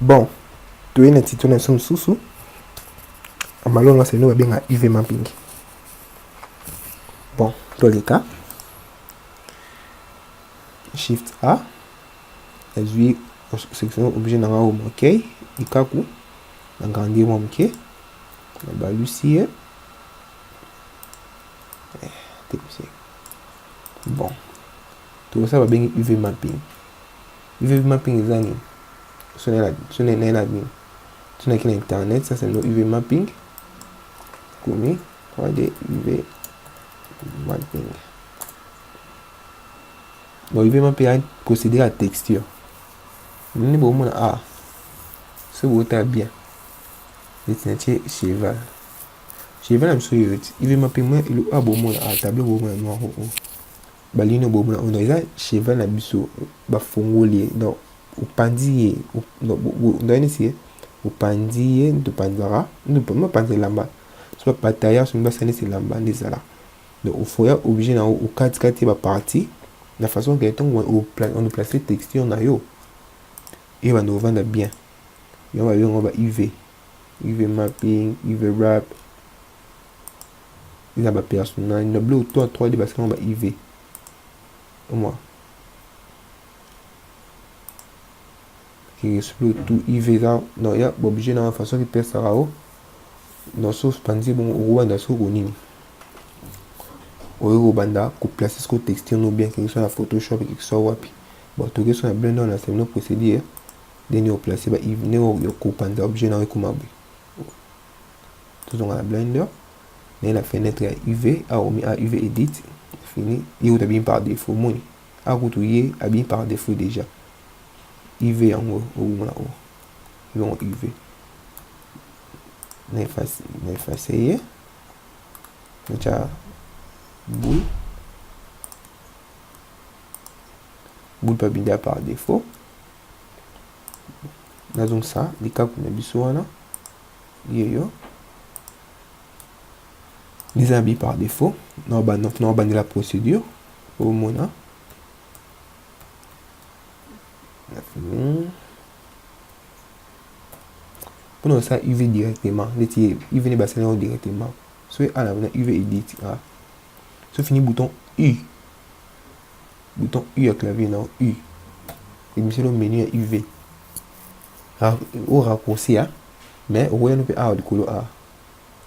Bon, toye na tuto na biso mosusu amalonga seno babenga UV mapping. Bon, toleka Shift A, nazwi section objet na nga oyo moke likaku, na grandir mwa moke, nabalusi ye. Bon, tokosala babengi UV mapping. UV mapping eza nini? So naye na nini, so naki na internet, ça c'est le UV mapping komi 3D UV mapping. Donc UV mapping ya procédé ya texture nini bomona a so botala bien neti natie cheval, cheval na biso oyo ti UV mapping mwa elo a bomona a tableau bomona noir oyo balino bomona oyo eza cheval na biso bafongoli ye. Donc opanzi ye, donc neti ye opanzi ye, topanzaka mopanza elamba so bataya soki basala neti elamba nde ezala. Donc ofoya objet na yo, okatikati ye bapartie na façon ke ntango on place texture na yo eyebanda kovanda bien. Yango babenga ba UV, UV mapping, UV wrap, eza bapersonnage na biloko to ya 3D basalanga ba UV omwa tout UV eza non ya baobjet na façon epesaka o. Donc so opanzi bongo, okobanda soki konini, oyo kobanda koplace siko texture no bien, quelque soit na Photoshop, quelque soit wapi. Bon, toke so na Blender na sema procédure ndenge oplace ba UV, ndenge okopanza objet na yo ekoma boye. Tozonga na Blender, naye na fenêtre ya UV awa, omi a UV edit fini. Ye kutu abimi par défaut, omoni akutu ye abimi par défaut déjà UV yango okomona oyo yango UV. Na efface ye, natya boule, boule mpe abimi par défaut. Nazongisa likaku na biso wana yeyo eza bi par défaut. Na obandela procédure omona mpona kosala UV directement neti UV nde basala yango directement. Soki a na UV edit a, so fini bouton U, bouton U ya clavier na U ebimiseli menu ya UV o raccourci ya, mais okoya no mpe awa likolo a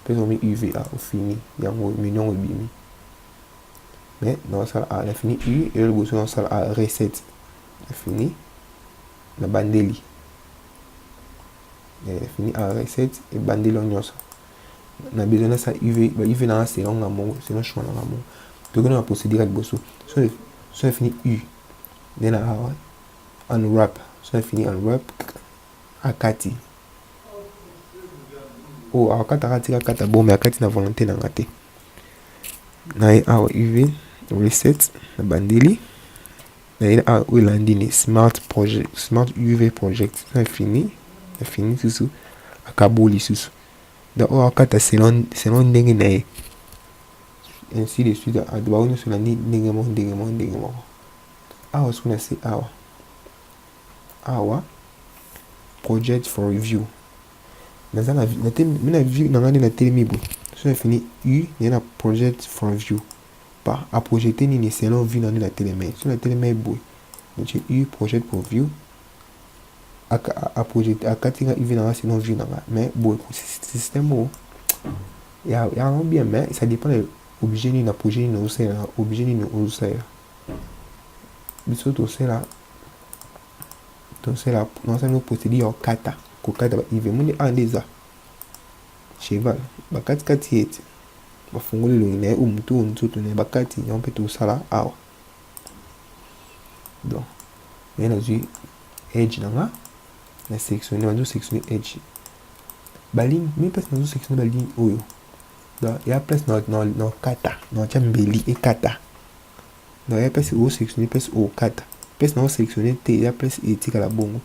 mpe omi UV a ofini yango, menu yango ebimi. Mais naosala a na fini U elo liboso, naosala a reset na fini na bandeli fini a reset ebandeli yango nyonso na besoin nasala UV ba UV nanga selon nga moko, selon choix nanga moko. Tokende na procédure ya liboso. So na fini U nde na awa unwrap. So na fini unwrap, akati oyo akataka atika akata bon, mais akati na volonté na nga te. Naye awa UV reset na bandeli, naye awa oyo elandi ni smart project, smart UV project. Na fini, na fini susu akaboli lisusu. Donc oyo akata selon ndenge na ye, ainsi de suite. Bango nyonso elandi ndenge moko, ndenge moko, ndenge moko. Awa soki na se awa, awa project for review, naza na na view na ngai nde natelemi boye. So na fini U, naye na project for view pa aprojecte nini selon view na nde natelemi. So natelemi boye, natie U project for view, aprojecte akati nga UV na nga selon view na nga. Mais boye système oyo yango bien, mais ça dépend de objet nini na projet nini ozosalela, objet nini ozosalela. Biso tosala nasala no procédure ya kokata, kokata ba UV. Moni awa nde eza cheval, bakatikati ye ti bafungoli elongi na ye oyo motu oyo nzoto na ye bakati yango mpe tosala awa. Donc naye nazwi edge na nga na sectionne, nazo sectionne edge baligne mi place, nazo sectionne baligne oyo. Donc ya place na kata, na tia mbeli ekata. Donc ya place oyo sectionne, place oyo kata, place na sélectionne te, ya place etikala bongo.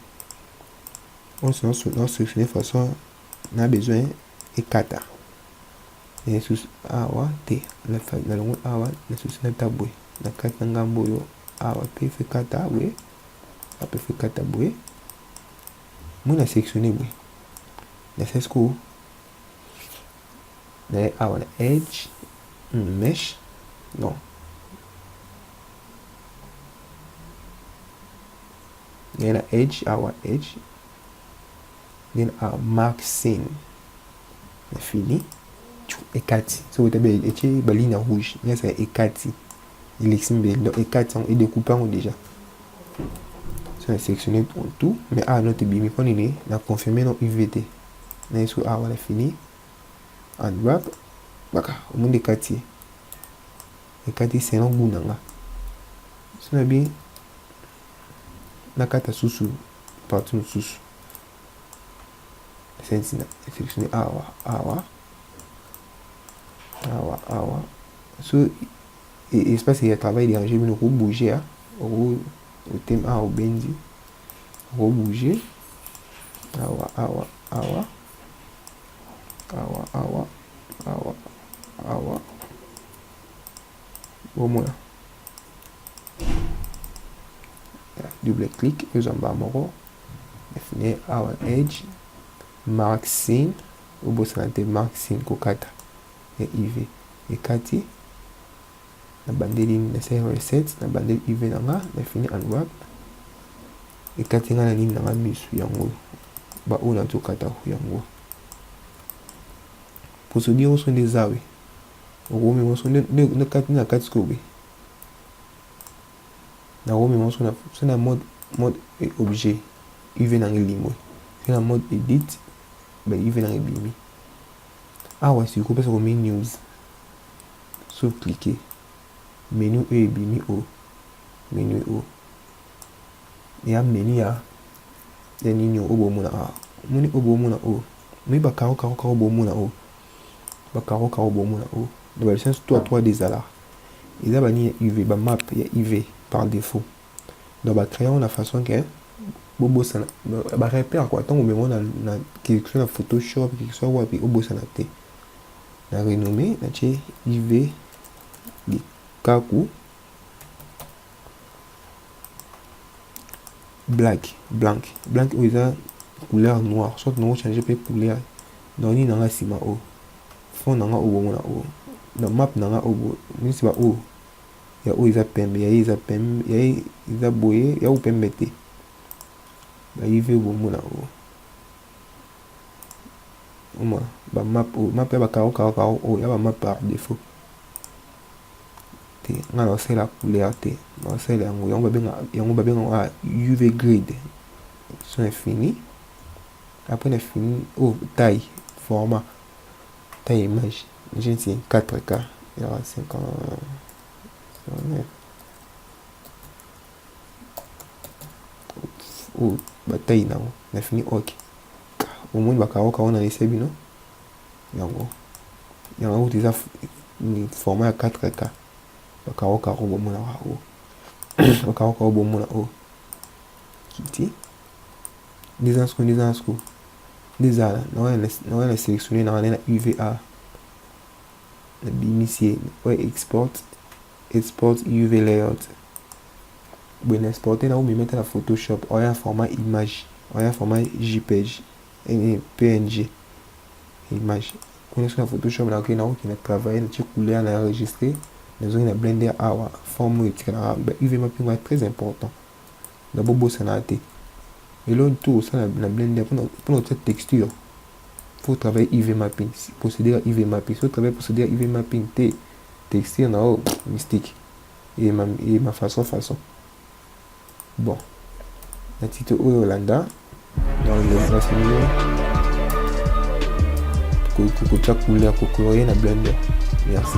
Oyo na sélectionne façon na besoin ekata lisusu awa te, nalongoli awa, lisusu nata boye na kati na ngambo oyo awa mpe fe kata boye, ape fe kata boye. Moi na sélectionner boye. Na sesco na awa na edge mesh non. Na edge awa edge then a mark scene na fini ekati soki otabi etie baligne ya rouge nyonso ya ekati eleki mbeli donc ekati yango edécoupe yango déjà. So na sélectionné tout, mais awa note ebimi mpo nini? Na confirme no UV te na ye. So awa na fini unwrap baka omoni ekati, ekati selon goût na nga. So na bi nakata susu partie mosusu, sélectionné awa, awa, awa, awa. So espace ya travail déranger bino, okobouge, otemi awa, obendi, okobouge awa, awa, awa, awa, awa, awa, awa. Bomona double clic ezwa mbala moko. Nafini awa edge, mark scene. Obosana te mark scene, kokata ya UV ekati. Nabandeli, nasali reset, nabandeli UV na nga, nafini unwrap, ekati nga na nini na nga misu yango baoyo nazokata yango. Procédure oso nde eza we okomema so nde kati na kati sikoyo boye. Nakomema so na mode objet, UV nanga elimwe. So na mode edit, ba UV nanga ebimi awa. Sikoyo mpesa komi news, so cliquer menu oyo ebimi o menu oyo ya menu ya nini oyo bomona awa. Omoni oyo bomona oyo moi bakaro karo karo, bomona oyo bakaro karo, bomona oyo na balicence 3 3D ezalaka eza banini ya UV, bamap ya UV par défaut. Donc bacréer yango na façon ke bobosana barepère quoi. Ntango omema na quelque soit na Photoshop, quelque soit wapi, obosana te. Na renommé, natie UV likaku black, blank, blank oyo eza couleur noire. Soit nango change mpe couleur na nini nanga nsima oyo fond nanga oyo bomona oyo na map nanga oyo nisi ba oyo ya oyo eza pembe, ya ye eza pembe, ya ye eza boye, ya oyo pembe te. Ba UV bomona oyo omona bamap oyo, map ya bakaro karo karo oyo ya bamap par défaut te. Nga naosala couleur te, naosala yango, yango babenga yango, babenga UV grid. So na fini, après na fini oyo taille, format, taille image j'ai 4K ya 59 oyo bataille nango. Na fini, ok, omoni bakaro karo na lese bino yango, yango kutu eza format ya 4K. Bakaro karo bomonaka oyo, bakaro karo bomona oyo kiti nde eza siko, nde eza siko, nde ezala naoya na sélectionne nanga na UVA, nabimisi ye oyo export, export UV layout boye. Na exporte na omema na Photoshop oya format image, oya format JPEG, PNG image kuna. So na Photoshop nakoki, nakoki na travailler, natie couleur, na enregistré, nazongi na Blender awa. Forme oyo etikalaka ba UV mapping oya très important na bobosana te. Eloko to osala na Blender mpona kotia texture, faut travailler UV mapping, procédure UV mapping. So travailler procédure UV mapping te, texture na oyo mystique eyema façon façon. Bon, na titre oyo olanda nasimi kotia couleur, kocolorier na Blender. Merci.